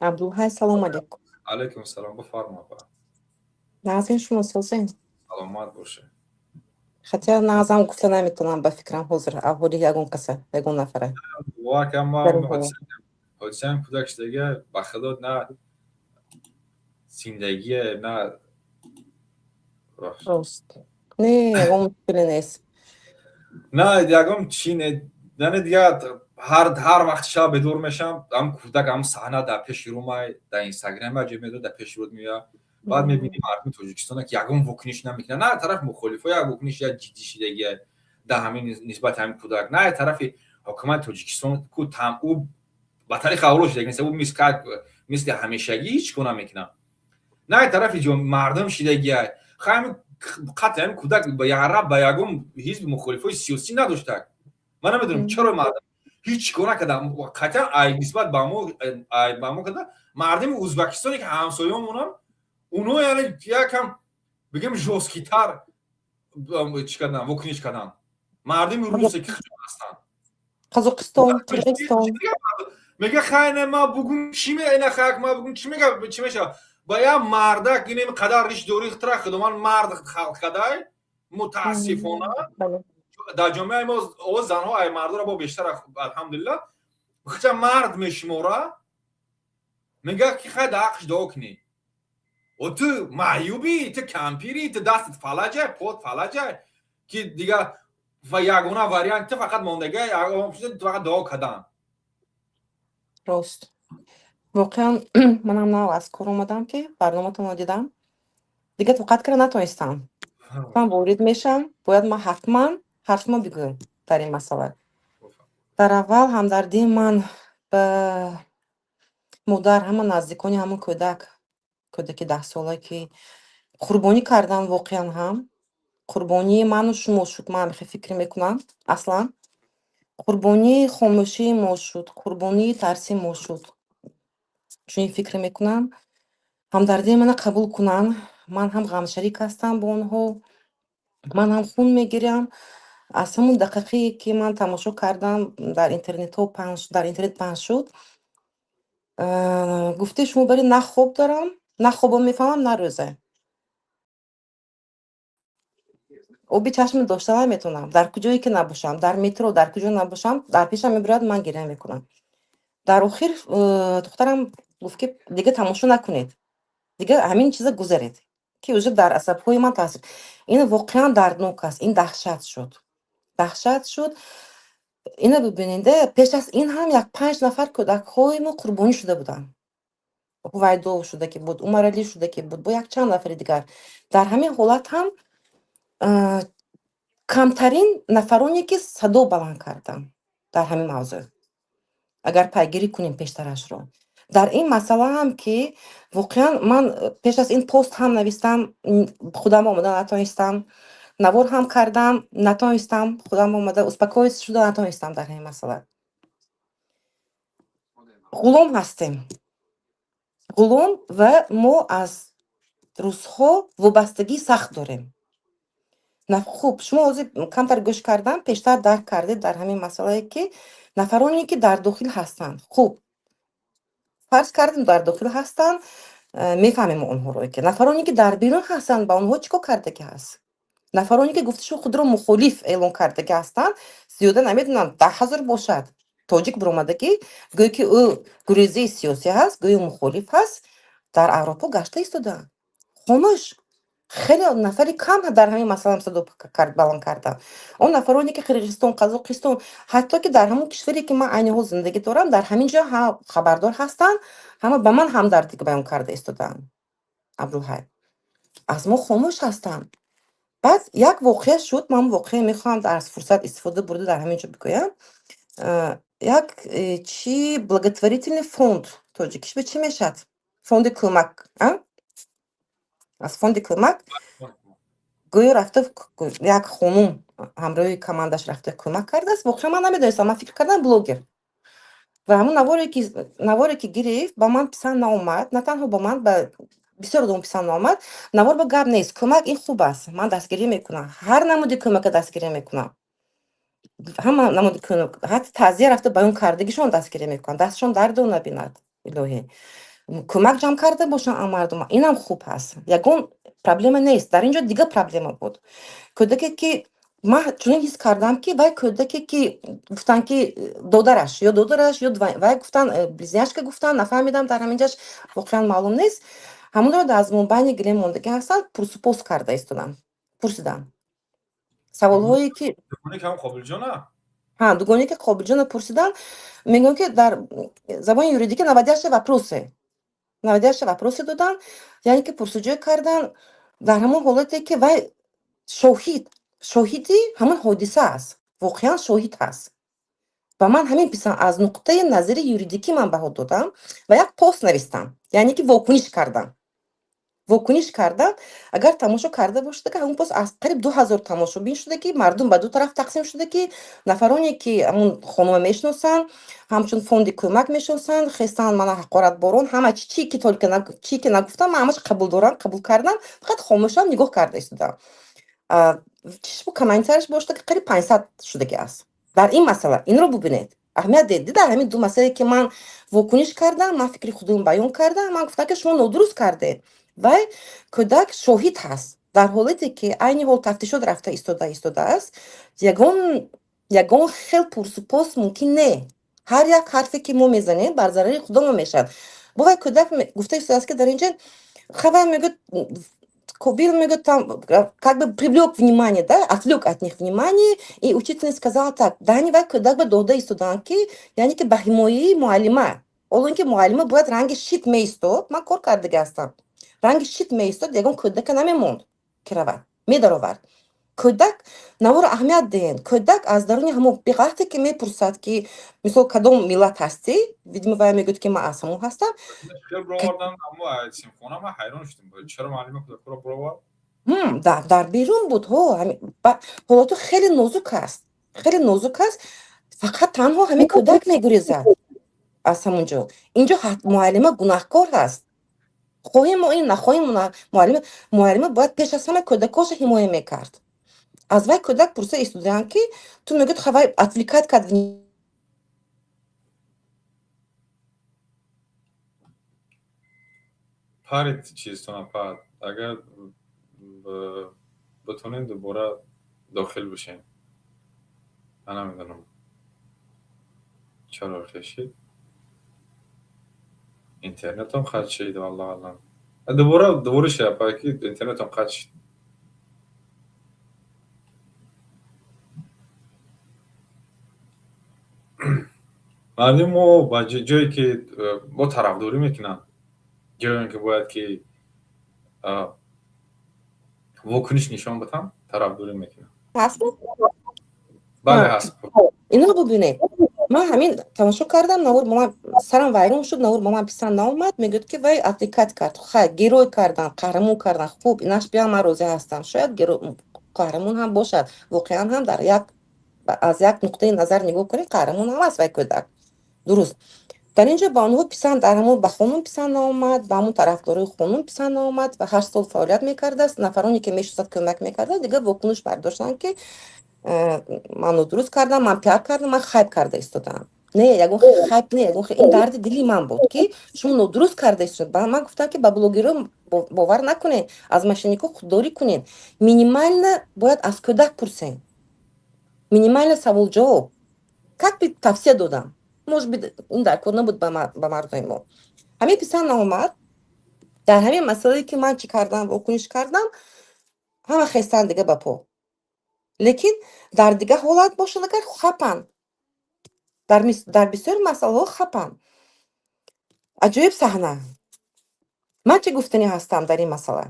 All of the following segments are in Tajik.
Абдулҳай, салом алейкум. Алейкум салом, бифармо, апа. Нағзин, шумо созен? Саломат боше. Хотя нағзам гуфта наметавонам, ба фикрам, ҳозир аҳволи ягон каса, ягон нафара. Бовар кам, ҳодисаам кӯдак шудага, ба худо, на зиндагие, на Рост. Не, ягон мушкиле нест. На ягон чи не, яъне дигар ҳар вақт шаб бедор мешавам, ҳам кӯдак, ҳам саҳна дар пеши рӯмай, дар Инстаграм аҷиб медод, дар пеши рӯд меояд. Баъд мебинӣ, мардуми Тоҷикистона ки ягон вокуниш намекунад, на тарафи мухолифо як вокуниш, як ҷиддӣ шидагия дар ҳамин нисбати ҳамин кӯдак, на тарафи ҳукумати Тоҷикистон ку там ӯ ба тариқи авло шидаги нест, ӯ мисли ҳамешагӣ ҳеҷ кор намекунад, на тарафи мардум шидагия. Ҳами қатли ҳамин кӯдак ба ягон ҳизби мухолифои сиёсӣ надоштак. Ман намедонам, чаро мардум ҳеҷ кор накарда, қатъан ай нисбат ба мо карда. Мардуми Ӯзбекистоне ки ҳамсоёмонам, оно яъне якам бигем, жёсткий тар чӣ кардан, вокуниш кардан. Мардуми русе ки ҳастанд, Қазоқистон, Қирғизистон. Мега, хайне, ма бугум чӣ ина, хак ма бугум чӣ мега, чӣ мешава? Ба як мардак инем қадар риш дорӣ, тра худованд мард халқ кадай. Мутаассифона, дар ҷомеаи мо овоз занҳо ай мардоро бо бештар, алҳамдулилла, хича мард мешумора. Мега ки хай, дар ҳаққиш дуо кунӣ. О, ту маъюбӣ, ту кампирӣ, ту дастат фалаҷай, пот фалаҷай, ки дигар ва ягона вариант ту фақат мондага, фақат дуо кардан. Рост, воқеан манам нав аз кор омадам, ки барноматонро дидам, дигар тоқат карда натонистам. Ман ворид мешам, бояд ман ҳатман ҳарфмо бигӯям дар ин масъала. Дар аввал ҳамдардии ман ба модар, ҳама наздикони ҳамон кӯдак, кӯдаки 10-сола, ки қурбонӣ кардан, воқеан ҳам қурбонии ману шумо шуд. Ман ҳамихел фикр мекунам, аслан қурбонии хомӯшии мо шуд, қурбонии тарси мо шуд. Чунин фикр мекунам. Ҳамдардии мана қабул кунанд. Ман ҳам ғамшарик ҳастам бо онҳо, ман ҳам хун мегирям. Аз ҳамон дақиқае ки ман тамошо кардам, дар интернетҳо паҳн, дар интернет паҳн шуд, гуфтаи шумо бари, на хоб дорам, на хобо мефаҳмам, на рӯза. Оби чашм дошта наметавонам. Дар куҷое ки набошам, дар метро, дар куҷо набошам, дар пешам мебирояд, ман гиря мекунам. Дар охир духтарам гуфт, ки дига тамошо накунед, дига ҳамин чиза гузаред, ки уже дар асабҳои ман таъсир. Ин воқеан дарднок аст, ин даҳшат шуд, даҳшат шуд. Ина бибинеде, пеш аз ин ҳам як панҷ нафар кӯдакҳои мо қурбонӣ шуда буданд. Ҳувайдо шуда ки буд, Умаралӣ шуда ки буд, бо якчанд нафари дигар. Дар ҳамин ҳолат ҳам камтарин нафароне ки садо баланд карданд дар ҳамин мавзӯъ, агар пайгирӣ кунем пештарашро. Дар ин масъала ҳам, ки воқеан ман пеш аз ин пост ҳам навистам, худам омода натонистам, навор ҳам кардам, натонистам, худам омада успокоиться шуда натонистам. Дар ҳамин масъала ғулом ҳастем, ғулом, ва мо аз рӯзҳо вобастагии сахт дорем. Хуб, шумо ҳозир камтар гӯш кардам, пештар дарк кардед дар ҳамин масъалае, ки нафароне ки дар дохил ҳастанд, хуб, фарз кардем, дар дохил ҳастанд, мефаҳмем онҳоро, ки нафароне ки дар берун ҳастанд, ба онҳо чӣ кор кардагӣ ҳаст? Нафароне ки гуфташу худро мухолиф эълон кардагӣ ҳастанд, зиёда намедонам, 10 000 бошад. Тоҷик биромада, ки гӯё ки ӯ гурезаи сиёсӣ ҳаст, гӯё мухолиф ҳаст, дар Авропо гашта истодаанд, хомӯш. Хеле нафари кам дар ҳамин масъала садо баланд карданд. Он нафароне ки Қирғизистон, Қазоқистон, ҳатто ки дар ҳамон кишваре ки ман айни ҳол зиндагӣ дорам, дар ҳамин ҷо хабардор ҳастанд, ҳама ба ман ҳамдардӣ баён карда истодаанд. Абдулҳай, аз мо хомӯш ҳастанд. Баъд як воқеа шуд, ман воқеа мехоҳам аз фурсат истифода бурда дар ҳамин ҷо бигӯям. Як чи благотворительный фонд, тоҷикиш ба чӣ мешавад, фонди кӯмак, аз фонди кӯмак гӯё рафта, як хонум ҳамроҳи командаш рафта кӯмак кардааст. Воқеан ман намедонистам, ман фикр кардам, блогер. Ва ҳамон наворе ки гирифт, ба ман писанд наомад. На танҳо ба ман, ба бисёр одамон писанд наомад. Навор ба гап нест, кӯмак ин хуб аст, ман дастгирӣ мекунам, ҳар намуди кӯмака дастгирӣ мекунам, ҳама намуди кӯмак, ҳатто таъзия рафта баён кардагишон дастгирӣ мекунам, дастшон дарду набинад. Илоҳӣ, кӯмак ҷамъ карда бошанд мардум, инам хуб ҳаст, ягон проблема нест. Дар ин ҷо дигар проблема буд. Кӯдаке, ки ман чунин ҳис кардам, ки вай кӯдаке, ки гуфтанд, ки додараш ё додараш ё вай гуфтанд, близняшка гуфтанд, нафаҳмидам, дар ҳамин ҷаш воқеан маълум нест. Ҳамонро аз мобайни гилем мондагӣ ҳастанд, пурсупос карда истоданд, пурсиданд саволҳое, ки ҳа, дугоне, ки Қобилҷона пурсиданд. Мегӯям, ки дар забони юридикӣ наводящие вопросы, наводящие вопросы доданд, яъне ки пурсуҷӯй кардан дар ҳамон ҳолате, ки вай шоҳид, шоҳиди ҳамон ҳодиса аст, воқеан шоҳид ҳаст. Ба ман ҳамин писанд, аз нуқтаи назари юридикӣ ман баҳо додам ва як пост навистам, яъне ки вокуниш кардам, вокуниш кардам. Агар тамошо карда бошед, ки ҳамон пост аз қариб 2000 тамошобин шуда, ки мардум ба ду тараф тақсим шуда, ки нафароне, ки ҳамон хонума мешиносанд, ҳамчун фонди кӯмак мешиносанд, хестанд, мана ҳақоратборон, ҳама чи ки только чи ки нагуфтам, ман ҳамаш қабул дорам, қабул кардам, фақат хомӯшам, нигоҳ карда истодам. Чишбу комментарияш бошад, ки қариб 500 шудагӣ аст дар ин масъала. Инро бубинед, аҳамият дед. Дар ҳамин ду масъалае, ки ман вокуниш кардам, ман фикри худам баён кардам, ман гуфтам, ки шумо нодуруст кардед, вай кӯдак шоҳид ҳаст. Дар ҳолате, ки айни ҳол тафтишот рафта истодааст, ягон хел пурсупос мумкин не. Ҳар як ҳарфе, ки мо мезанем, бар зарари худамон мешавад. Бо вай кӯдак гуфта истодааст, ки дар инҷа хавай мегӯяд, Кобил мегӯяд, там как бы привлек внимание, да, отвлек от них внимание, и учительница сказала так, дани вай кӯдак ба дода истоданд, ки яъне ки ба ҳимояи муаллима, ҳоло ин ки муаллима бояд ранги щит меистод, ман кор кардага ҳастам, ранги щит меистод, ягон кӯдака намемонд, ки равад, медаровард кӯдак. Наворо аҳамият диҳед, кӯдак аз даруни ҳамон вақте, ки мепурсад, ки мисол кадом миллат ҳастӣ, видимо, вай мегӯяд, ки ман аз ҳамон ҳастам. Ҳайрон шудем, чаро муаллима кӯдакро бировард? Дар берун буд. Ҳо, ҳолату хеле нозук аст, хеле нозук аст. Фақат танҳо ҳамин кӯдак мегурезад аз ҳамон ҷо. Инҷо муаллима гунаҳкор ҳаст, хоҳем мо ин, нахоҳем, муаллима бояд пеш аз ҳама кӯдакошо ҳимоя мекард. Аз вай кӯдак пурса истодаанд, ки ту мегӯяд, вай отвлекать кард. Парид чизтона, пад. Агар битонем, дубора дохил бишем. Ман намедонам, чаро хешид, интернетом қатъ шид, валлоҳ алам. Дубора дубора шуда, ки интернетом қатъ шид. Мардуми мо ба ҷое, ки бо тарафдорӣ мекунанд, ҷое, ки бояд ки вокуниш нишон бидиҳанд, тарафдорӣ мекунанд. Бале, ҳаст. Инро бубинед, ман ҳамин тамошо кардам навор, ба ман сарам вайрон шуд. Навор ба ман писанд наомад. Мегӯяд, ки вай отвлекать кард, хай, герой кардан, қаҳрамон кардан. Хуб, инаш биям, ман розӣ ҳастам, шояд қаҳрамон ҳам бошад, воқеан ҳам дар як аз як нуқтаи назар нигоҳ кунед, қаҳрамон ҳам аст вай кӯдак, дуруст. Дар ин ҷо ба онҳо писанд, дар ҳамон ба хонум писанд наомад, ба ҳамон тарафдорои хонум писанд наомад ва 8 сол фаъолият мекардааст, нафароне, ки мешиносад, кӯмак мекардад, дигар вокуниш бардоштанд, ки ман нодуруст кардам, ман пиар кардам, ман хайп карда истодаам. Не, ягон хайп не, ягон ин дарди дили ман буд, ки шумо нодуруст карда истодед. Ман гуфтам, ки ба блогерҳо бовар накунед, аз мошенникҳо худдорӣ кунед, минимально бояд аз кӯдак пурсем, минимально савол-ҷавоб. Как бы тавсия додам, может быть, ин дар кор набуд ба мардуми мо. Ҳамин писанд наомад. Дар ҳамин масъалае, ки ман чӣ кардам, вокуниш кардам, ҳама хестанд дига ба по, лекин дар дигар ҳолат бошад, агар хапанд, дар бисёри масъалаҳо хапанд. Аҷоиб саҳна. Ман чӣ гуфтанӣ ҳастам дар ин масъала,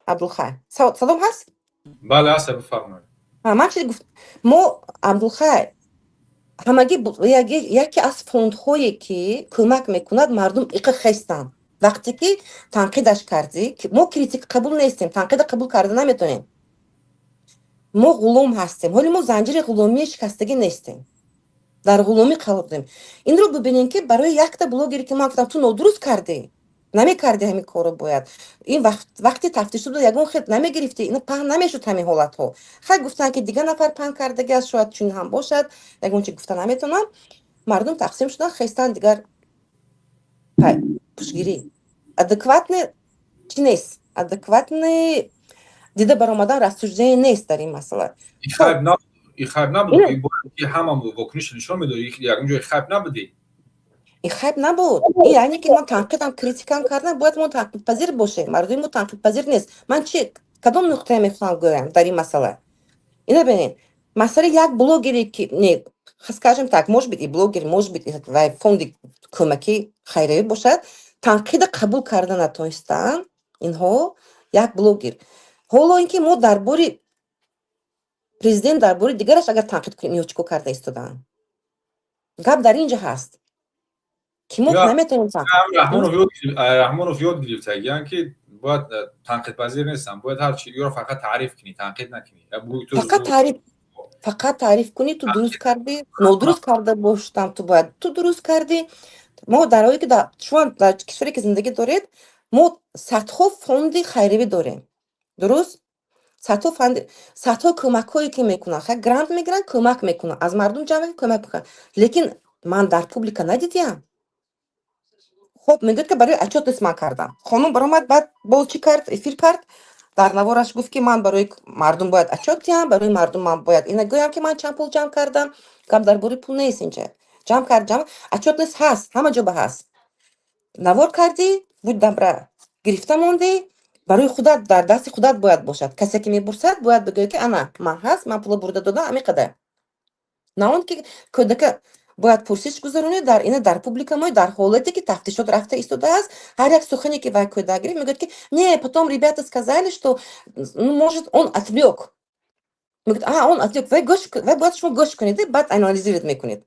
Абдулхай? Салом, ҳаст? Бале, ҳаст, бифармоед. Ман чи гуфт? Мо, Абдулхай, ҳамагӣ яке аз фондҳое, ки кӯмак мекунад, мардум иқа хестанд. Вақте ки танқидаш кардӣ, мо критик қабул нестем, танқида қабул карда наметонем. Мо ғулом ҳастем, ҳоли мо занҷири ғуломии шикастагӣ нестем, дар ғуломӣ қарор дорем. Инро бибинем, ки барои якта блогере, ки ман гуфтам, ту нодуруст кардӣ, намекардӣ ҳамин корро, бояд ин вақти тафтиш шуда ягон хел намегирифтӣ, ин паҳн намешуд ҳамин ҳолатҳо. Хай, гуфтанд, ки дигар нафар паҳн кардагӣ аст, шояд чунин ҳам бошад, ягон чи гуфта наметавонам. Мардум тақсим шуданд, хестанд дигар. Пушгирӣ адекватный чӣ нест, адекватный дида баромадан, рассуждение нест дар ин масъала. Хайп набуд, ҳама вокуниш нишон медод, ягон ҷои хайп набудӣ. Ин хайп набуд. Ин яъне ки мо танқидам, критикам кардам, бояд мо танқидпазир бошем. Мардуми мо танқидпазир нест. Ман чи, кадом нуқтае мехоҳам гӯям дар ин масъала? Ина бинед, масъалаи як блогере ки, не, скажем так, может быть, и блогер, может быть, вай фонди кӯмакӣ хайриявӣ бошад, танқида қабул карда натонистанд инҳо. Як блогер, ҳоло ин ки мо дар бори президент, дар бори дигараш агар танқид кунем, инҳо чӣ кор карда истодаанд? Гап дар ин ҷо ҳаст, ки мо наметавонем. Раҳмонов ёд гирифтагиян, ки бояд танқидпазир нестам, бояд ҳарчи ёро фақат таъриф кунӣ, танқид накунӣ. Фақат таъриф, фақат таъриф кунӣ. Ту дуруст кардӣ, нодуруст карда боштам, ту бояд, ту дуруст кардӣ. Мо дар ҳоле ки шумо дар кишваре ки зиндагӣ доред, мо садҳо фонди хайривӣ дорем, дуруст? Садҳо фонди, садҳо кӯмакҳое ки мекунанд, грант мегиранд, кӯмак мекунанд, аз мардум ҷамъ кӯмак мекунанд, лекин ман дар публика надидиям. Хоб, мегӯяд, ки барои отчетность ман кардам. Хонум баромад, баъд боз чӣ кард? Эфир кард, дар навораш гуфт, ки ман барои мардум бояд отчет диҳам, барои мардум ман бояд ина гӯям, ки ман чанд пул ҷамъ кардам. Гап дар бораи пул нест инҷа. Ҷамъ кард, ҷамъ, отчетность ҳаст, ҳама ҷо ба ҳаст. Навор кардӣ, будь добра, гирифта мондӣ барои худат, дар дасти худат бояд бошад. Касе ки мепурсад, бояд бигӯяд, ки ана ман ҳаст, ман пула бурда додам, ҳамин қадар. На он ки кӯдака бояд пурсиш гузаронед дар ина, дар публика мо, дар ҳолате ки тафтишот рафта истодааст. Ҳар як сухане ки вай кӯдак гирифт, мегӯяд, ки не, потом ребята сказали, что, ну, может, он отвлек. Мегӯяд, а он отвлек. Вай гӯш, вай бояд шумо гӯш кунед, баъд анализировать мекунед.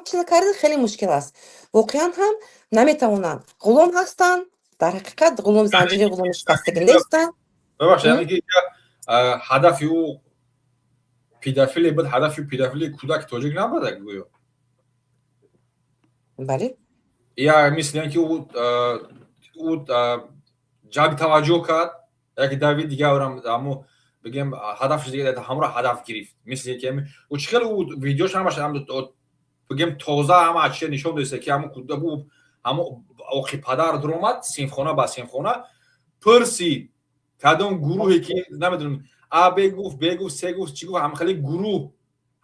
Чиз кардан хеле мушкил аст. Воқеан ҳам наметавонанд, ғулом ҳастанд, дар ҳақиқат ғулом, занҷири ғуломи шикастагӣ нестанд. Бабахшед, яъне ки ҳадафи ӯ педофиле буд, ҳадафи педофили кӯдаки тоҷик набуда гӯё. Бале. Я мисли ин ки ӯ ҷалби таваҷҷӯҳ кард, яке дави дигарам, ҳамо бигем, ҳадафш дига, ҳамро ҳадаф гирифт. Мисли ки ӯ чӣ хеле ӯ видеош ҳамаш, бигем, тоза ҳама чизе нишон доиста, ки ҳамо кӯдак, ҳамо оқи падар дуромад синфхона ба синфхона, пурсид, кадом гурӯҳе ки намедонам, а б гуфт, б гуфт, с гуфт, чӣ гуфт, ҳамхели гурӯҳ,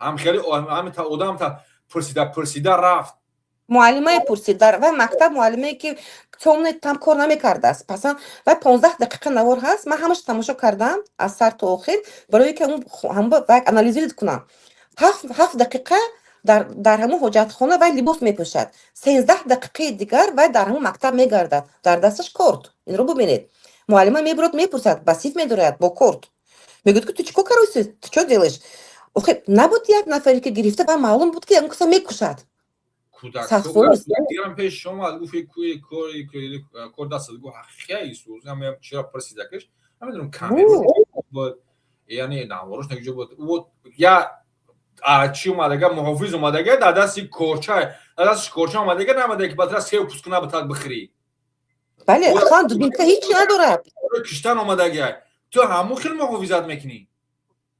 ҳамхели ҳамита одамта пурсида пурсида рафт. Муаллимае пурсид дар вай мактаб, муаллимае ки тёмный там кор намекардааст. Пасан вай 15 дақиқа навор ҳаст, ман ҳамаша тамошо кардам аз сар то охир, барое ки вай анализировать кунам. 7 дақиқа дар ҳамон ҳоҷатхона вай либос мепӯшад, 13 дақиқаи дигар вай дар ҳамон мактаб мегардад, дар дасташ корт. Инро бубинед, муаллима мебурад, мепурсад, ба синф медорад бо корт, мегӯяд, ки ту чӣ кор кароси, ту чё делаешь? Охи, набуд як нафаре ки гирифта ва маълум буд, ки ягон каса мекушад. Кӯдакдигарам пеш омад, гуфт, кор дастат, гуфт, ҳақиқия исӯз, чира пурсидакаш, намедонам, камера, яъне наворош наҷо буд, я чӣ омадага, муҳофиз омадага, дар дасти корча, дар дасташ корча омадага, наомада, ки батра сев пускуна битад бихӯрӣ. Бале, аслан дубинка ҳичи надорад. Киштан омадага, ту ҳамун хел муҳофизат мекунӣ.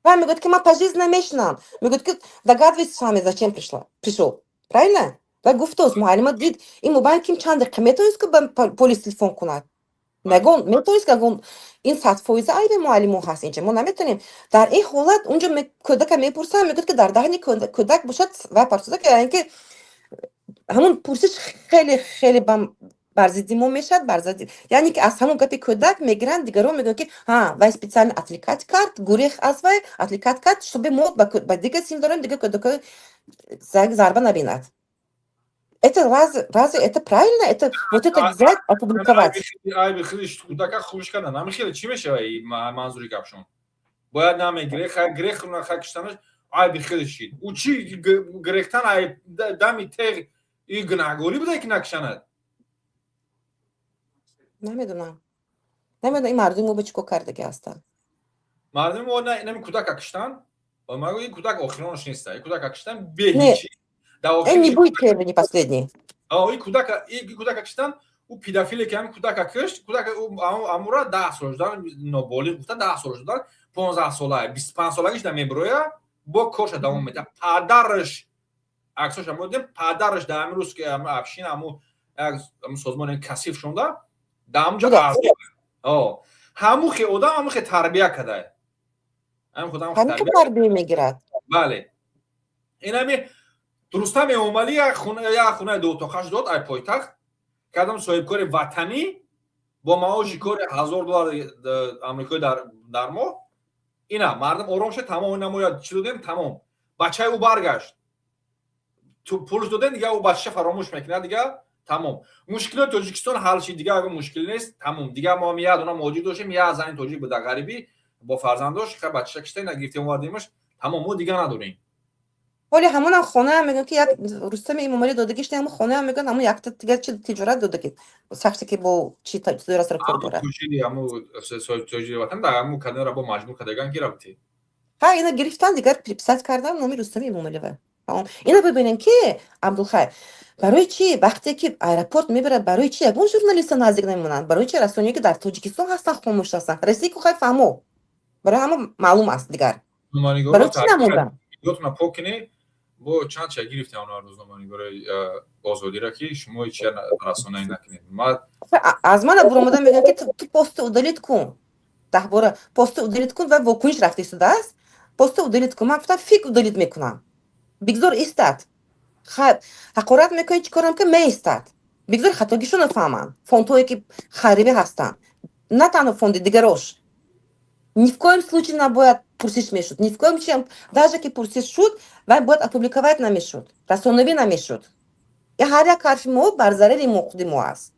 Вай мегӯяд, ки ман пожизненно мешинам. Мегӯяд, ки догадывайтесь сами, зачем пришла, пришел, правильно? Вай гуфтост, муаллима дид, ин мобайл ким чанд дақиқа метавонист, ки ба полис телефон кунад? Нагон метавонист, ягон ин 100% айби муаллимо ҳаст. Инҷа мо наметавонем дар ин ҳолат унҷо кӯдака мепурсам, мегӯяд, ки дар даҳни кӯдак бошад, вай парсуда, ки яъне ки ҳамун пурсиш хеле хеле бар зидди мо мешавад, бар зидди, яъне ки аз ҳамон гапи кӯдак мегиранд, дигарон мегӯянд, ки ҳа, вай специально отвлекать кард, гурехт аз вай, отвлекать кард, чтобы мо ба дигар синф дорем, дигар кӯдакҳои зарба набинад. Это разве это правильно? Это вот это взять, опубликовать? Айби хелиш кӯдака хубиш кардан, ҳами хеле чӣ мешавад? Манзури гапшон бояд намегире, грех ха киштанаш айби хеле шид. Ӯ чӣ грехтан дами теғ и гунаҳгорӣ буда, ки накишанад? Намедонам, намедонам, ин мардуми мо ба чӣ кор кардаги ҳастанд. Мардуми мо нами кӯдака киштан, ин кӯдак охиронаш неста, ин кӯдака киштан беҳичи. Не будет первый, не последний. Ин кӯдака киштан, ӯ педофиле ки ҳамин кӯдака кишт, кӯдака амура 10 сол шудан, ноболиғ гуфта 10 сол шудан, 15 сола, 25 солагиш да мебироя, бо корша давом медиҳад. Падараш аксоша мо дидем, падараш дар ҳамин рӯз ки абшин ҳаму. Як созмони касиф шонда дар ҳамунҷо ҳамухе одам, ҳамухе тарбия кардае. Тарбия мегирад. Бале, инами Рустам Эмомалӣ як хонаи дуотоқаш дод ай пойтахт кардам, соҳибкори ватанӣ бо маоши кори 1000 доллар амрикоӣ дар моҳ. Ина мардум ором шуд, тамом. Ина мо чӣ додем, тамом. Бачаи ӯ баргашт, пулш додем, дига ӯ бачаша фаромӯш мекунад, дига тамом. Мушкилоти Тоҷикистон ҳал шид, дига ягон мушкил нест, тамом. Дига мо як дона муҳоҷир доштем, як зани тоҷик буда, ғарибӣ бо фарзандош, бачаша кишта гирифтем, овардемаш, тамом, мо дига надорем. Ҳоли ҳамонам хонаам мегӯям, ки як Рустами Эмомалӣ додагиш, ҳамон хонаам мегӯян, ҳамон якта дигар чи тиҷорат додаги, шахсе ки бо чи тиҷорат сар кор дорад. Тоҷири ватан дар ҳамун кадара бо маҷбур кардаган ки рафти. Ҳа, ина гирифтан, дигар приписать кардан номи Рустами Эмомалива. Ина бибинем, ки Абдулхайр, барои чи вақте ки аэропорт мебарад, барои чи ягон журналиста наздик намемонанд? Барои чи расонаое ки дар Тоҷикистон ҳастанд, хомӯш ҳастанд? Россия ку хай, фаҳмо, барои ҳама маълум аст. Дигар барои чи намонданд? Пок кунӣ, бо чанд ча гирифтем онҳо, рӯзноманигорои Озодира, ки шумо чи расонаӣ накунед. Аз мана буромада мегӯянд, ки ту пости удалить кун, 10 бора пости удалить кун ва вокуниш рафта истодааст, пости удалить кун. Ман гуфтам, фиг удалить мекунам, бигзор истад. Ҳақорат мекунӣ, чӣ корам ки меистад, бигзор хатогишонро фаҳманд. Фондҳое ки хайривӣ ҳастанд, на танҳо фонди дигарош, ни в коем случае набояд пурсиш мешуд, ни в коем случае. Даже ки пурсиш шуд, вай бояд опубликовать намешуд, расонавӣ намешуд. Ҳар як ҳарфи мо бар зарари мо, худи мо аст.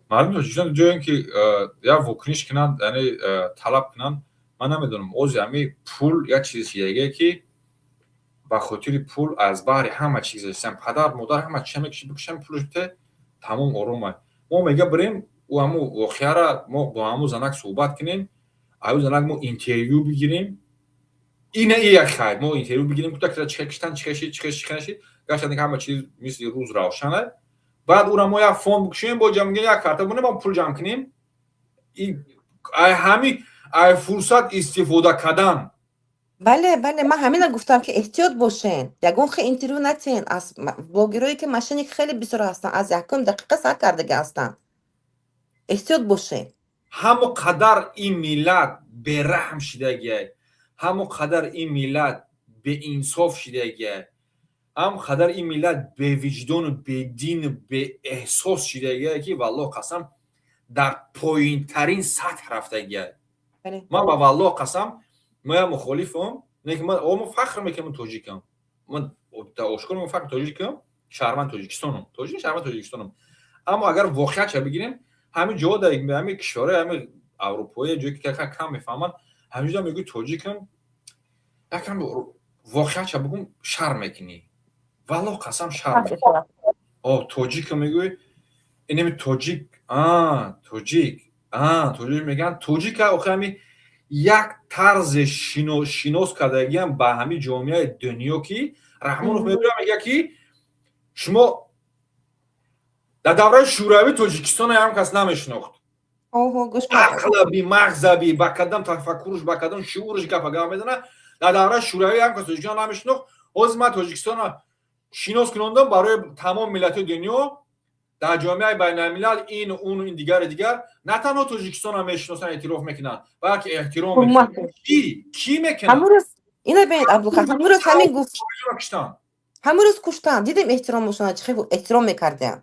Мардуми Тоҷикистон ҷоем ки як вокуниш кунанд, яъне талаб кунанд, ман намедонам. Ози ҳами пул як чизи чизеге, ки ба хотири пул аз баҳри ҳама чиз, падар, модар, ҳама чиз мекуши, бикушам, пулш бите, тамом, оромай. Мо мега бирем, ӯ ҳаму воқеара мо бо ҳаму занак суҳбат кунем, аю занак мо интервю бигирем. Ина и як хайр, мо интервю бигирем, кута чихе киштан, чихе шид, чихе чихе нашид. Гаштан ҳама чиз мисли рӯз равшана. Баъд ӯра мо як фонд бикушем, бо ҷамъ як карта бонем, бо пул ҷамъ кунем. Ай ҳами ай фурсат истифода кардан. Бале, ман ҳамина гуфтам, ки эҳтиёт бошен, ягон хел интервю натиҳен аз блогерое ки мошенник хеле бисёр ҳастанд, аз якум дақиқа сар кардага ҳастанд. Эҳтиёт бошен. Ҳамо қадар ин миллат бераҳм шидагиай, ҳамо қадар ин миллат беинсоф шидагиай, ҳам қадар ин миллат бевиҷдону бедину беэҳсос шидагиай, ки валлоҳ қасам, дар поинтарин сатҳ рафтагиай. Ман ба валлоҳ қасам, ман як мухолифам, лекин ман фахр мекунам, тоҷикам. Ман ошкор фахр, тоҷикам, шаҳрванд Тоҷикистонам, тоҷик, шаҳрванд Тоҷикистонам. Аммо агар воқеатша бигирем, ҳамин ҷо дар ҳамин кишварҳои ҳамин аврупоӣ, ҷое ки кам мефаҳманд, ҳаминҷо мегӯи тоҷикам, якам воқеатша бигӯм, шарм мекунӣ, валлоҳ қасам, шарм. О, тоҷикам мегӯӣ, инами тоҷик, а тоҷик, а тоҷик мегӯянд, тоҷика. Охи ҳами як тарзе шинос кардагиам ба ҳамин ҷомеаи дунё, ки Раҳмонов мебирам, мегӯяд, ки шумо дар давраи Шӯравӣ Тоҷикистона ҳам кас намешинохт. Ақлаби, мағзаби, ба кадам тафаккуруш, ба кадам шуурш гапа гап мезана. Дар давраи Шӯравӣ ҳам кас Тоҷикистона намешинохт. Ҳозир ман Тоҷикистона шинос кунондам барои тамоми миллатҳои дунё дар ҷомеаи байналмилал, ин, он, ин, дигари дигар. На танҳо Тоҷикистонро мешиносанд, эътироф мекунанд, балки эҳтиром мекунанд. Кӣ мекунад? Ина бинед, Абдулхақ, ҳамун рӯз ҳамин гуфт. Ҳамун рӯз куштанд, дидем эҳтиромошона, чӣ хел эҳтиром мекардиям.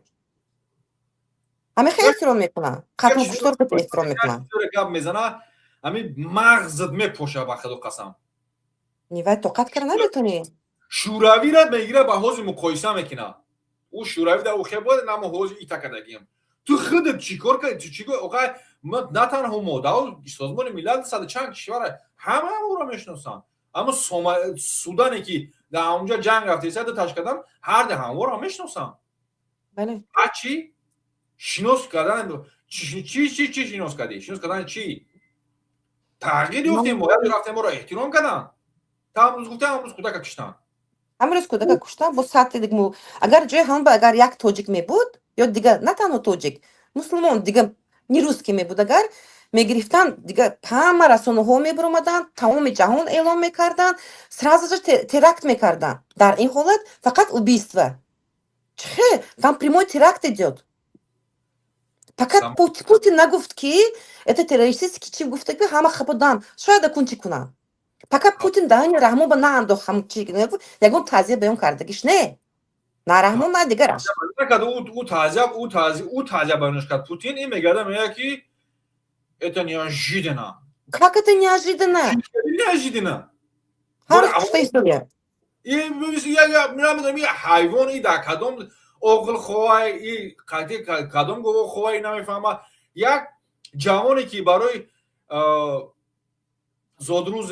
Ҳамин хел эҳтиром мекунанд, қатлу куштор эҳтиром мекунанд. Гап мезана, ҳамин мағзат мепоша, ба худо қасам. Вай тоқат кара наметонӣ. Шӯравиро мегира, ба ҳозир муқоиса мекунад. Ӯ Шӯравӣ дар ӯхе буд, намо ҳозир ита кардагиам. Ту худат чӣ кор кардӣ? Ту чӣ охай? На танҳо мо, дар Созмони Милал саду чанд кишвар ҳама ӯро мешиносанд. Аммо Судане ки дар ҳамонҷо ҷанг рафта, ду таш кардан, ҳарди ҳамворо мешиносанд. Чӣ шинос кардан? Чӣ шинос кардӣ? Шинос кардан чӣ? Тағйир ёфтем, бояд рафтем, моро эҳтиром карданд. Та ҳамрӯз гуфтам, ҳамрӯз кӯдака куштанд. Ҳамрӯз кӯдака куштан бо сатҳи. Агар ҷои ҳамон ба агар як тоҷик мебуд ё дигар, на танҳо тоҷик, мусулмон, дигар не русский мебуд, агар мегирифтанд, дигар ҳама расонаҳо мебаромаданд, тамоми ҷаҳон эълон мекарданд, сразу же теракт мекарданд. Дар ин ҳолат фақат убийство. Чихе там прямой теракт идёт. Пока Путин нагуфт, ки это террористический, чи гуфта, ки ҳама хаподан, шояд акун чӣ кунанд. Пока Путин даҳани Раҳмон ба наандохт, ҳам чи ягон таъзия баён кардагиш не, на Раҳмон, на дигараш. Ӯ таъзия баёнш кард Путин. Ин мегарда, мегӯяд, ки это неожиданно. Как это неожиданно? Неожиданно. Ҳар гуфта история. Намедонам, ҳайвон и дар кадом оғилхоҳай, и кадом говохоҳай, намефаҳма. Як ҷавоне, ки барои зодрӯз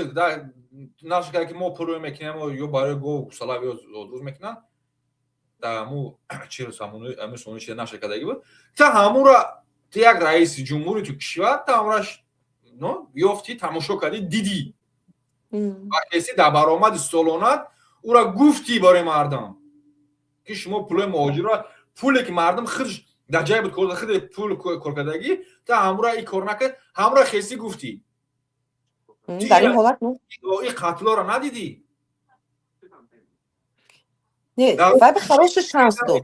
нашр кард, ки мо пурӯ мекунем, ё барои гов, гусала ё зодрӯз мекунанд, дар ҳаму чи нашр кардаги буд. Та ҳамура ту як раиси ҷумҳури ту кишвар, та ҳамураш ёфтӣ, тамошо кардӣ, дидӣ ва каси дар баромади солонат ӯра гуфтӣ барои мардум, ки шумо пулои муҳоҷирро, пуле ки мардум худш дар ҷай буд, худ пул коркардагӣ, та ҳамура и кор накард, ҳамура хеси гуфтӣ. Дар ин ҳолат И қатлоро надидӣ? Не, вай ба хороший шанс дод.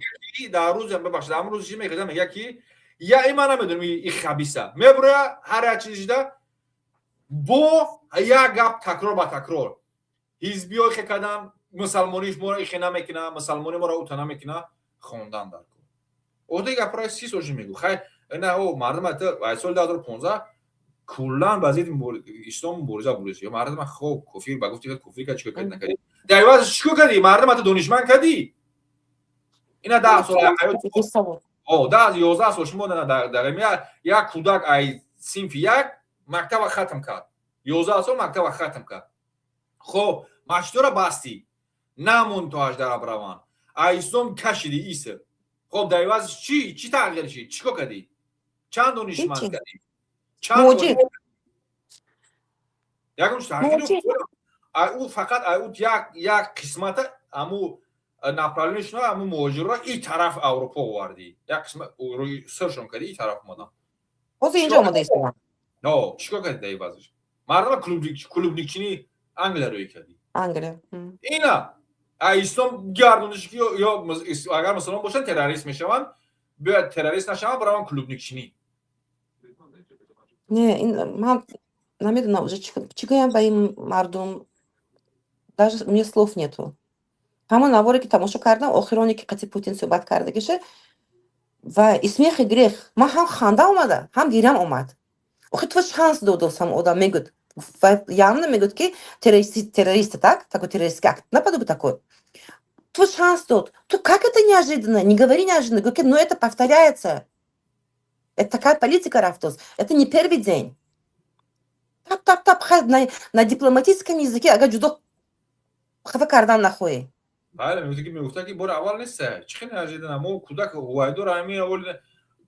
Дар рӯз, бибахшед, ҳамун рӯз чӣ мекарда? Мега, ки я и ман намедонам, и хабиса мебуроя, ҳар як чизишда бо як гап такрор ба такрор: ҳизбиё ихе кардан, мусалмониш моро ихе намекуна, мусалмони моро ута намекуна. Хондан дар кор ода гапро 30 сол ши мегӯ. Хай, на о мардум соли 2015 куллан ба зидди ислом мубориза бурдест. Ё мардума хоб кофир ба гуфти кофир кард, чикор кардӣ, накардӣ? Дар иваз чикор кардӣ? Мардума ту донишманд кардӣ? Ина 10 сол ҳаёт, 10, 11 сол шумо дар як кӯдак ай синфи як мактаба хатм кард, 11 сол мактаба хатм кард. Хоб, масҷидора бастӣ, намон то 18 бираванд, а ислом кашидӣ иса. Хоб, дар иваз чӣ чӣ тағйир шид? Чӣ кор кардӣ? Чанд донишманд кардӣ? Чанд ягон тағйир? Ӯ фақат ӯ як қисмата аму направление шуна, аму муҳоҷирро и тараф Аврупо овардӣ, як қисмат рӯи сиршон кардӣ, и тараф омадан. Ҳозир инҷо омода истодам. Чӣ кор кардӣ дар ивазаш? Мардума клубникчини Англия рӯй кардӣ. Англия. Ина а ислом гардониш, ки ё агар мусулмон бошанд, террорист мешаванд, бояд террорист нашаванд, бираванд клубникчинӣ. Не, ман намедонам уже чӣ гӯям ба ин мардум, даже мне слов нету. Ҳамон наворе, ки тамошо кардам, охироне, ки қати Путин суҳбат кардагиша, ва и смех и грех, ман ҳам ханда омада, ҳам гирям омад. Охи ту шанс додос, ҳам одам мегӯд, явно мегӯд, ки террористы, так, такой террористский акт, наподобие такой. Ту шанс дод, ту как это неожиданно, не говори неожиданно, говори, но это повторяется, это такая политика рафтос, это не первый день. Тап, тап, тап, на дипломатическом языке, агар ҷудо хафа кардан нахоҳӣ. Бале, мегуфта, ки мегуфта, ки бори аввал нест. Чӣ хеле неожиданно? Мо кӯдак ҳувайдор ҳамин аввал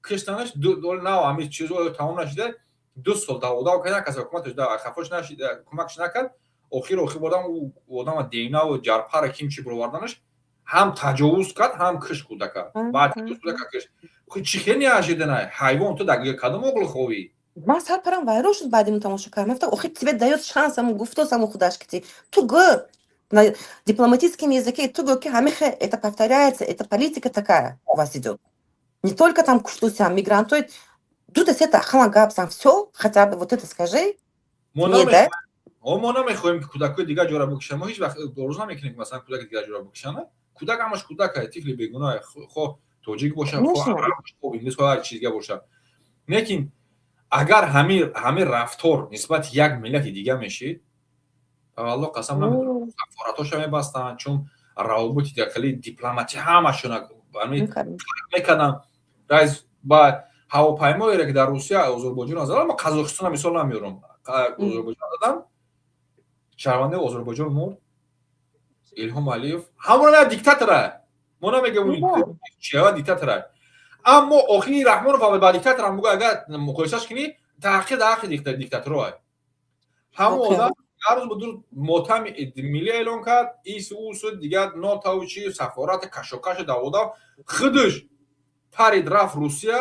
киштанаш нав, ҳамин чизо тамом нашида, 2 сол даводав кард, кас ҳукуматаш хафош нашид, кӯмакш накард. Охир бодам одама демнаву ҷарпара ким чи бироварданаш, ҳам таҷовуз кард, ҳам киш кӯдака. Баъд таҷовуз кӯдака киш. Чӣ хеле неожиданно? Ҳайвон, ту дар кадом оғли ховӣ? Ман сар парам вайрон шуд баъди тамошо кардам. Гуфтам, охи тебе даёт шанс, ҳамун гуфтос, ҳамун худаш ки ту гӯ на дипломатическом языке, ту гӯ, ки ҳамихе это повторяется, это политика такая у вас идет. Не только там куштусям, мигрантой, дута сета ҳама гап зан, всё, хотя бы вот это скажи. Не, да? Мо намехоҳем, ки кӯдакҳои дигар ҷора бикушанд. Мо ҳеҷ вақт орзу намекунем, ки масалан кӯдаки дигар ҷора бикушанд. Кӯдак ҳамаш кӯдак, тифли бегуноҳ, хо тоҷик бошад, хо араб бошад, хо инглис, хо ҳар чиз дига бошад. Лекин агар ҳамин рафтор нисбати як миллати дига мешид, ба Аллоҳ қасам, намедонам, сафоратҳоша мебастанд, чун равобити хеле дипломатӣ ҳамашона мекарданд. Раис ба ҳавопаймоере, ки дар Русия Озарбойҷон задам, ма Қазоқистона мисол намеёрам, Озарбойҷон задам, шаҳрвандаи Озарбойҷон мурд. Илҳом Алиев ҳамона диктатора, мо намегем чиава диктатора, аммо охири Раҳмонов ба диктаторам бугӯ, агар муқоисаш кунӣ, таҳқир дар ҳаққи диктаторо. Ҳамон одам ҳар рӯз буду мотами миллӣ эълон кард, ис усу дигар нотаву чи сафорати кашокашу даводав, худаш парид, рафт Русия,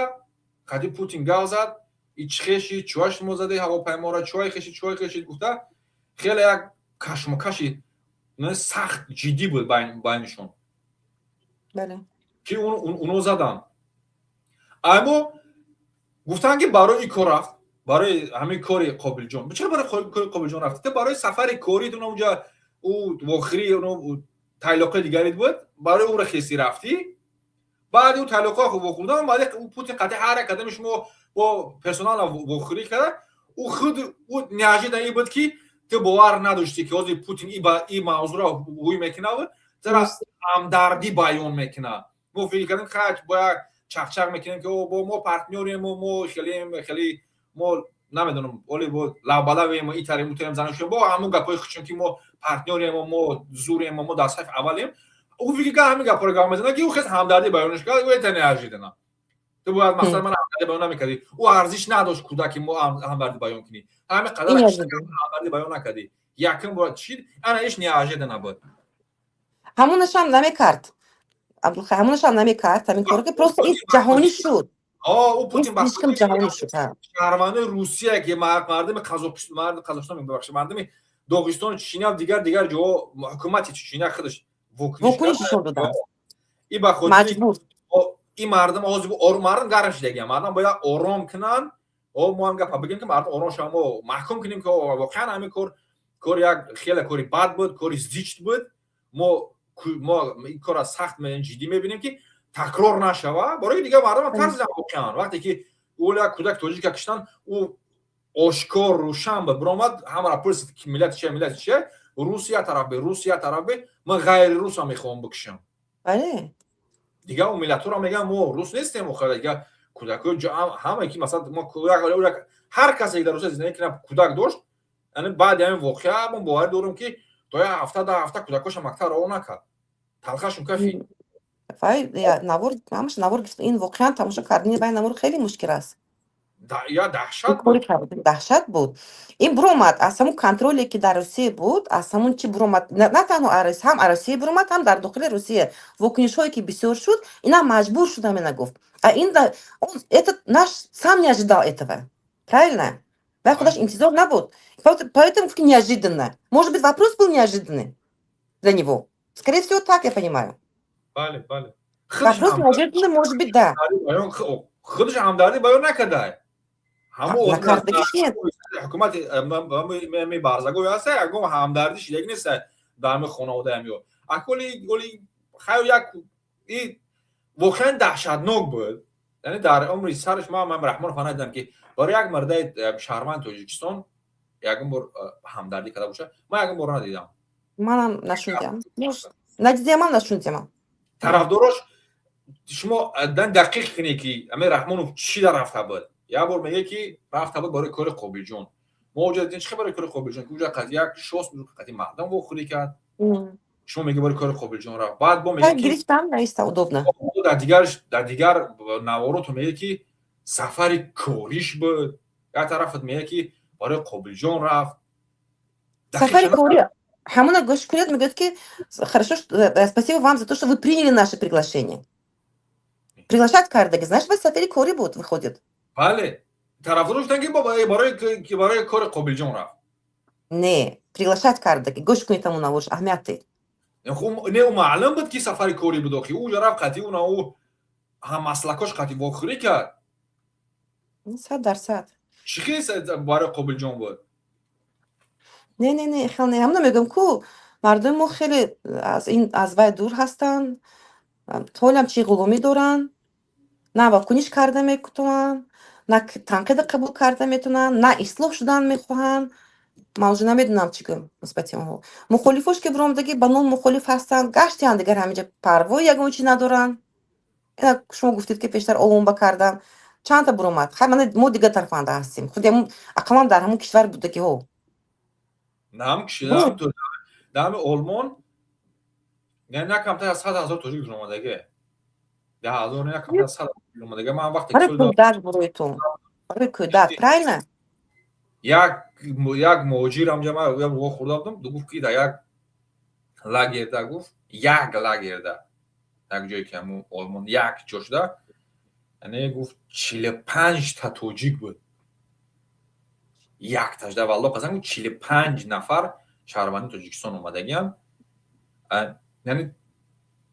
қади Путин гав зад, ичхеши чӯаш мо задаи ҳавопайморо, чӯай хеши, чӯай хеши гуфта, хеле як кашмакаши сахт ҷиддӣ буд байнишон, ки уно задан. Аммо Гуфтанд, ки барои ин кор рафт, барои ҳамин кори Қобилҷон. Чаро барои кори Қобилҷон рафт? Барои сафари корӣ унҷа ӯ вохирӣ тайлоқи дигарит буд, барои ӯро хеси рафтӣ. Баъди ӯ тайлоқҳо вохӯрдан, баъди Путин қатъи ҳар як қадами шумо бо персонал вохӯрӣ карда. Ӯ худ ӯ неожиданно буд, ки ту бовар надоштӣ, ки ҳозир Путин и мавзӯъро ҳуй мекунад, тара ҳамдардӣ баён мекунад. Мо фикр кардем, хач бо як чақчақ мекунем, ки бо мо партнёрем, мо хелем, хеле мо намедонам, оли бо лабалавем, итарем, утарем, занашем, бо ҳамун гапҳои худшон, ки мо партнёрем, мо зурем, мо дар сафи аввалем. Ӯ фикр кард, ҳамин гапҳоро гап мезанад, ки ӯ хел ҳамдардӣ баёнш кард. Ӯ это неожиданно. Ту бояд, масалан, ман ҳамдардӣ баён намекардӣ. Ӯ арзиш надошт, кӯдаки мо ҳамдардӣ баён кунӣ. Ҳамин қадар ҳамдардӣ баён накардӣ. Якум бор чи ана иш неожиданно буд. Ҳамонашам намекард, Абдулхай, ҳамонашам намекард ҳамин коро, ки просто ин ҷаҳонӣ шуд. Ӯ Путин ҳечким ҷаҳонӣ шуд. Шаҳрвандои Русия, ки мардуми Қазоқистон, мардуми Қазоқистон, бибахшед, мардуми Доғистону Чечня, дигар ҷоҳо, ҳукумати Чечня худаш вокуниш нишон доданд. И ба хотири ин мардум ҳозир мардум гарм шудагиам, мардум бояд ором кунанд. Мо ҳам гапа бигем, ки мардум ором шаванд, мо маҳкум кунем, ки воқеан ҳамин кор кори як хеле кори бад буд, кори зишт буд. Мо ин корро сахт ҷиддӣ мебинем, ки такрор нашава. Барои дигар мардумам тарсидан воқеан, вақте ки ӯ як кӯдак тоҷика киштан, ӯ ошкор рӯшан буд, биромад, ҳамаро пурсид, ки миллати чия, миллати чия, русия тараф бе, русия тараф бе, ман ғайри русам мехоҳам бикушам. Дигар он миллатҳоро мегӯям, мо рус нестем. Охир дигар кӯдакҳои ҳама, ки масалан мо ҳар касе, ки дар Русия зиндагӣ кунад, кӯдак дошт, яъне баъди ҳамин воқеа мо боварӣ дорем, ки то як ҳафта, 10 ҳафта кӯдакҳоша мактаб раво накард, талхашон кафид. Вай навор, ҳамаш навор. Ин воқеан тамошо кардани вай навор хеле мушкил аст. Я даҳшат. Даҳшат буд. Ин буромад аз ҳамун контроле, ки дар Русия буд, аз ҳамун чи буромад. На танҳо ҳам Русия буромад, ҳам дар дохили Русия вокунишҳое, ки бисёр шуд, инам маҷбур шуд ҳамина гуфт. А ин этот наш сам не ожидал этого, правильно? Вай худаш интизор набуд, поэтому неожиданно. Может быть, вопрос был неожиданный для него, скорее всего, так я понимаю. Бале. Вопрос неожиданный, может быть, да. Худаш ҳамдардӣ баён накардай. Ҳукумати барзагои ҳаста, ягон ҳамдардӣ шидаги нест дар ҳами хонаводаам ё аколи оли хайр. Як воқеан даҳшатнок буд. Яъне дар умри сараш ман Раҳмонов надидам, ки барои як мардаи шаҳрванди Тоҷикистон ягон бор ҳамдардӣ карда боша. Ман ягон бор надидам. Манам нашунидам, надидиамам, нашунидиамам. Тарафдорош шумо дақиқ кунед, ки ами Раҳмонов чӣ дар рафта буд. Як бор мегӯяд, ки рафта буд барои кори Қобилҷон. Мо оҷа дидем, чӣ барои кори Қобилҷон, ки уҷа як шост қати мардам вохӯрӣ кард. Шумо мегӯед, барои кори Қобилҷон рафт. Баъд бо мегӯяд. Гирифтам, наиста удобно. Дар дигар навороту мегӯяд, ки сафари кориш буд. Як тарафат мегӯяд, ки барои Қобилҷон рафт. Сафари кори ҳамона гӯш кунед, мегӯяд, ки хорошо, спасибо вам за то, что вы приняли наше приглашение. Приглашать кардаги, знаешь, вай сафари кори буд, выходит. Бале, тарафдор гуфтанд, ки барои кори Қобилҷон рафт. Не, приглашать кардаги, гӯш кунед ҳамон наворш, аҳамият дед. Не, ӯ маълум буд, ки сафари корӣ буд. Охи ӯ рафт, қатъи ӯ ӯ ҳаммаслакош қатъи вохӯрӣ кард. 100%. Чӣ хел барои Қобилҷон буд? Не, не, не, хел не. Ҳамона мегӯям, ку мардуми мо хеле аз ин, аз вай дур ҳастанд, ҳолам чи ғуломӣ доранд, на вокуниш карда метавонанд, на танқида қабул карда метавонанд, на ислоҳ шудан мехоҳанд. Ман уже намедонам, чӣ гӯям нисбати онҳо. Мухолифош, ки биромадагӣ ба ном мухолиф ҳастанд, гаштиянд, дигар ҳаминҷа парвои ягон чӣ надоранд. Ина шумо гуфтед, ки пештар оломба кардан чандта буромад. Хай, мана мо дигар тарафанда ҳастем, худи ақаллан дар ҳамон кишвар будагиҳо. На ҳам дар ҳами Олмон на камтар аз 100 000 тоҷик омадагӣ, 10 000, на камтар аз 100 000 омадагӣ. Ман вақте Барои кӯдак, барои ту, барои кӯдак, правильно? Як муҳоҷир ҳамҷа ман як вохӯрда будам, гуфт, ки дар як лагерда, гуфт, як лагерда, як ҷое, ки ҳамун Олмон як ҷо шуда, яъне гуфт, 45-та тоҷик буд якташда. Валло қасам, 45 нафар шаҳрванди Тоҷикистон омадагиам. Яъне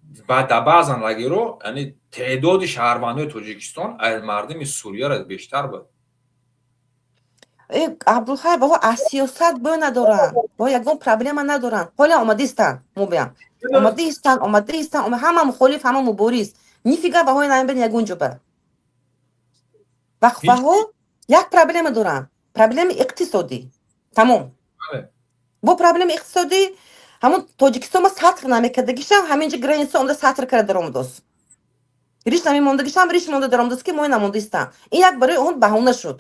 Дар баъзан лагерҳо, яъне теъдоди шаҳрвандои Тоҷикистон аз мардуми Сурияро бештар буд. Э, Абдулхай, баҳо аз сиёсат бӯй надоранд, бо ягон проблема надоранд. Ҳола омадистанд, мобиям омадаистанд, омадаистанд, ҳама мухолиф, ҳама мубориз. Нифига баҳои намебинед ягон ҷоба. Вақфаҳо як проблема доранд, проблеми иқтисодӣ, тамом. Бо проблеми иқтисодӣ ҳамун Тоҷикистон ма сатр намекардагишам, ҳаминҷа граница омда сатр карда даромадост. Риш намемондагишам, риш монда даромадост, ки мои намондаистанд. Ин як барои он баҳона шуд.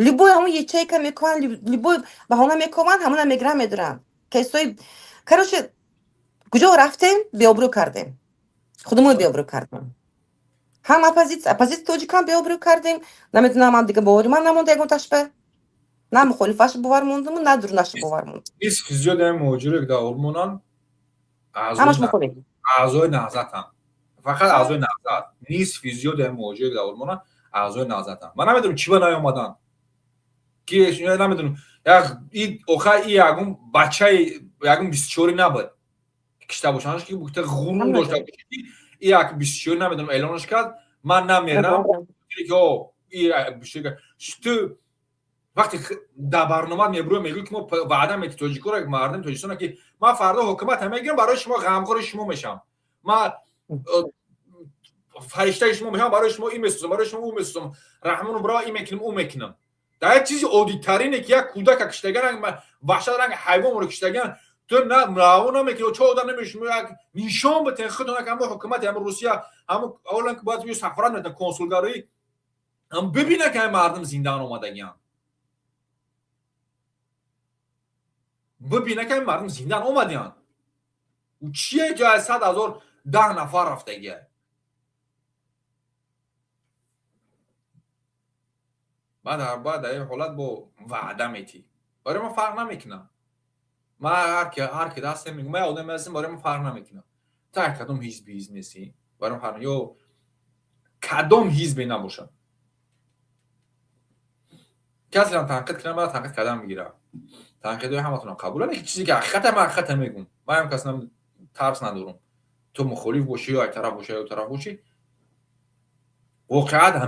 Любой ҳамун ячейка мекунанд, любой баҳона мекунанд, ҳамуна мегиранд, медоранд кейсои. Короче, куҷо рафтем, беобрӯ кардем, худумон беобрӯ кардем. Ҳам оппозитсия тоҷикам беобрӯ кардем. Намедонам, ман дига бовари ман намонда ягон ташба, на мухолифаш бовар мондуму, на дурунаша бовар мондум. Нисфи зиёди ҳамин муҳоҷире, ки дар Олмонанд, ҳамаш мухолиф. Аъзои Наҳзатанд, фақат аъзои Наҳзат. Нисфи зиёди ҳамин муҳоҷире, ки дар Олмонанд, аъзои Наҳзатанд. Ман намедонам, чӣ ба наёмаданд, ки намедонам. Оха, и ягон бачаи ягон 24-и набуд, кишта бошанд, ки гуфта ғурур дошта бошад, ки и як 24-и, намедонам, эълонаш кард: «Ман намерам». Ту вақте дар барнома мебурӯ, мегӯй, ки мо ваъда мети тоҷикоро, мардуми Тоҷикистона, ки ман фардо ҳукумата мегирам, барои шумо ғамхори шумо мешавам, ман фариштаи шумо мешавам, барои шумо ин месозам, барои шумо ӯ месозам, раҳмону бро, ин мекунам, ӯ мекунам. Дар як чизи оддитарине, ки як кӯдака киштаган, ваҳшат ранги ҳайвонро киштаган, ту раво намекунӣ, чо одам намешумо як нишон битен худтон, як ҳамо ҳукумати ҳамо Русия, ҳамо аввалан ки бояд сафорат метан, консулгароӣ ҳам бибина, ки ҳами мардум зиндаан омадагиан, бибина, ки ҳами мардум зиндаан омадиан. Чие ки аз 100 000 10 нафар рафтагия? Баъд дар ин ҳолат бо ваъда метӣ. Барои ман фарқ намекунам. Ман ҳар ки дастем мегӯм, ман одаме ҳастем, барои ман фарқ намекунам, та кадом ҳизби ҳизб нестӣ, барои ман фарқ ё кадом ҳизбе набошад. Касерам танқид кунам, ман танқид кардан мегирам. Танқидҳои ҳаматонам қабул, лекин чизе ки ҳақиқата, ман ҳақиқата мегӯм. Ман ҳам кас тарс надорам. Ту мухолиф бошӣ ё як тараф бошӣ, ё тараф бошӣ, воқеат.